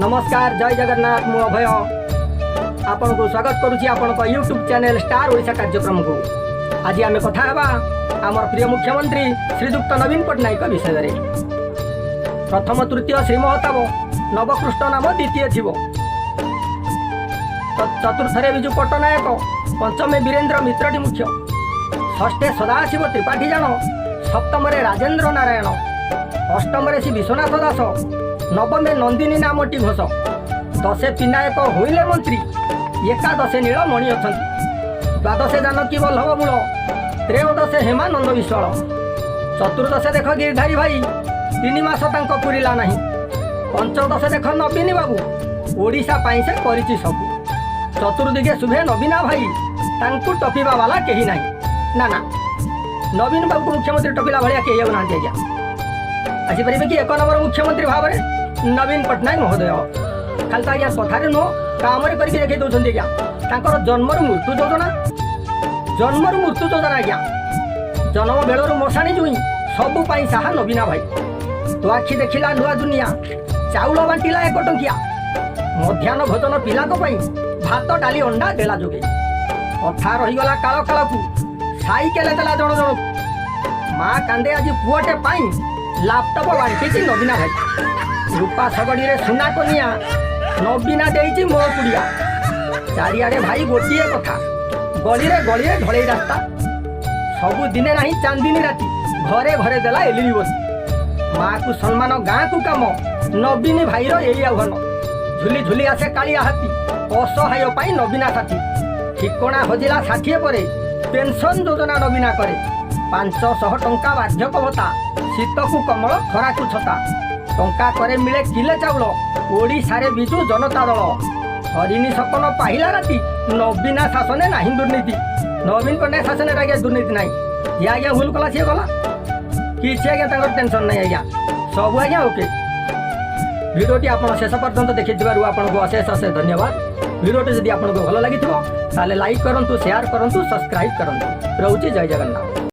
ନମସ୍କାର, ଜୟ ଜଗନ୍ନାଥ। ମୁଁ ଅଭୟ ଆପଣଙ୍କୁ ସ୍ୱାଗତ କରୁଛି ଆପଣଙ୍କ ୟୁଟ୍ୟୁବ୍ ଚ୍ୟାନେଲ୍ ଷ୍ଟାର ଓଡ଼ିଶା କାର୍ଯ୍ୟକ୍ରମକୁ। ଆଜି ଆମେ କଥା ହେବା ଆମର ପ୍ରିୟ ମୁଖ୍ୟମନ୍ତ୍ରୀ ଶ୍ରୀଯୁକ୍ତ ନବୀନ ପଟ୍ଟନାୟକଙ୍କ ବିଷୟରେ। ପ୍ରଥମ, ତୃତୀୟ ଶ୍ରୀ ମହତାବ, ନବକୃଷ୍ଣ ନାମ ଦ୍ୱିତୀୟ ଥିବ। ଚତୁର୍ଥରେ ବିଜୁ ପଟ୍ଟନାୟକ, ପଞ୍ଚମେ ବୀରେନ୍ଦ୍ର ମିତ୍ରଟି ମୁଖ୍ୟ, ଷଷ୍ଠେ ସଦାଶିବ ତ୍ରିପାଠୀ ଜାଣ, ସପ୍ତମରେ ରାଜେନ୍ଦ୍ର ନାରାୟଣ, ଅଷ୍ଟମରେ ଶ୍ରୀ ବିଶ୍ୱନାଥ ଦାସ, ନବମେ ନନ୍ଦିନୀ ନାମଟି ଘୋଷ, ଦଶେ ପିନାୟକ ହୋଇଲେ ମନ୍ତ୍ରୀ, ଏକାଦଶେ ନୀଳମଣି ଅଛନ୍ତି, ଦ୍ୱାଦଶେ ଜାନକୀ ବଲ୍ଲଭ ମୂଳ, ତ୍ରୟୋଦଶେ ହେମାନନ୍ଦ ବିଶ୍ୱାଳ, ଚତୁର୍ଦ୍ଦଶେ ଦେଖ ଗିରିଧାରୀ ଭାଇ, 3 ମାସ ତାଙ୍କ ପୁରିଲା ନାହିଁ, ପଞ୍ଚଦଶେ ଦେଖ ନବୀନ ବାବୁ, ଓଡ଼ିଶା ପାଇଁ ସେ କରିଛି ସବୁ। ଚତୁର୍ଦିଗେ ଶୁଭେ ନବୀନା ଭାଇ, ତାଙ୍କୁ ଟପିବା ବାଲା କେହି ନାହିଁ। ନା ନା, ନବୀନ ବାବୁକୁ ମୁଖ୍ୟମନ୍ତ୍ରୀ ଟପିଲା ଭଳିଆ କେହି ଆଉ ନାହାନ୍ତି ଆଜ୍ଞା। ଆସିପାରିବେ କି ଏକ ନମ୍ବର ମୁଖ୍ୟମନ୍ତ୍ରୀ ଭାବରେ ନବୀନ ପଟ୍ଟନାୟକ ମହୋଦୟ? ଖାଲି ତ ଆଜ୍ଞା କଥାରେ ନୁହଁ, କାମରେ କରିକି ଦେଖେଇ ଦେଉଛନ୍ତି ଆଜ୍ଞା। ତାଙ୍କର ଜନ୍ମରୁ ମୃତ୍ୟୁ ଯୋଜନା, ଜନ୍ମରୁ ମୃତ୍ୟୁ ଯୋଜନା ଆଜ୍ଞା। ଜନ୍ମ ବେଳରୁ ମଶାଣି ଜୁଇଁ, ସବୁ ପାଇଁ ସାହା ନବୀନା ଭାଇ। ତୋ ଆଖି ଦେଖିଲା ନୂଆ ଦୁନିଆ, ଚାଉଳ ବାଣ୍ଟିଲା 1 ଟଙ୍କିଆ, ମଧ୍ୟାହ୍ନ ଭୋଜନ ପିଲାଙ୍କ ପାଇଁ ଭାତ, ଡାଲି, ଅଣ୍ଡା ଦେଲା ଯୋଗେଇ। କଥା ରହିଗଲା କାଳ କାଳକୁ, ସାଇକେଲ ଦେଲା ଜଣ ଜଣକୁ। ମା କାନ୍ଦେ ଆଜି ପୁଅଟେ ପାଇଁ, ଲାପଟପ୍ ବାଣ୍ଟିଛି ନବୀନା ଭାଇ। ରୂପା ଶଗଡ଼ିରେ ସୁନା କନିଆ, ନବୀନା ଦେଇଛି ମୋ କୁଡ଼ିଆ। ଚାରିଆଡ଼େ ଭାଇ ଗୋଟିଏ କଥା, ଗଳିରେ ଗଳିରେ ଢଳେଇ ରାସ୍ତା। ସବୁ ଦିନେ ନାହିଁ ଚାନ୍ଦିନୀ ରାତି, ଘରେ ଘରେ ଦେଲା ଏଲିରି ବସି। ମାକୁ ସମ୍ମାନ, ଗାଁକୁ କାମ, ନବୀନ ଭାଇର ଏଇ ଆହ୍ୱାନ। ଝୁଲି ଝୁଲି ଆସେ କାଳିଆ ହାତୀ, ଅସହାୟ ପାଇଁ ନବୀନା ସାଥୀ। ଠିକଣା ହଜିଲା 60 ପରେ, ପେନସନ ଯୋଜନା ନବୀନା କରେ। 500 ଟଙ୍କା ବାର୍ଦ୍ଧକ୍ୟ ଭତ୍ତା, ଶୀତକୁ କମ୍ବଳ, ଖରାକୁ ଛତା। ଟଙ୍କା କରେ ମିଳେ କିଲେ ଚାଉଳ, ଓଡ଼ିଶାରେ ବିଜୁ ଜନତା ଦଳ। ହରିଣୀ ସପନ ପାହିଲା ରାତି, ନବୀନା ଶାସନେ ନାହିଁ ଦୁର୍ନୀତି। ନବୀନ ପଟ୍ଟନାୟକ ଶାସନରେ ଆଜ୍ଞା ଦୁର୍ନୀତି ନାହିଁ। ଯିଏ ଆଜ୍ଞା ଭୁଲ କଲା, ସିଏ ଗଲା। କିଛି ଆଜ୍ଞା ତାଙ୍କର ଟେନସନ୍ ନାହିଁ ଆଜ୍ଞା, ସବୁ ଆଜ୍ଞା ଓକେ। ଭିଡ଼ିଓଟି ଆପଣ ଶେଷ ପର୍ଯ୍ୟନ୍ତ ଦେଖିଥିବାରୁ ଆପଣଙ୍କୁ ଅଶେଷ ଅଶେଷ ଧନ୍ୟବାଦ। ଭିଡ଼ିଓଟି ଯଦି ଆପଣଙ୍କୁ ଭଲ ଲାଗିଥିବ, ତାହେଲେ ଲାଇକ୍ କରନ୍ତୁ, ସେୟାର କରନ୍ତୁ, ସବସ୍କ୍ରାଇବ୍ କରନ୍ତୁ। ରହୁଛି, ଜୟ ଜଗନ୍ନାଥ।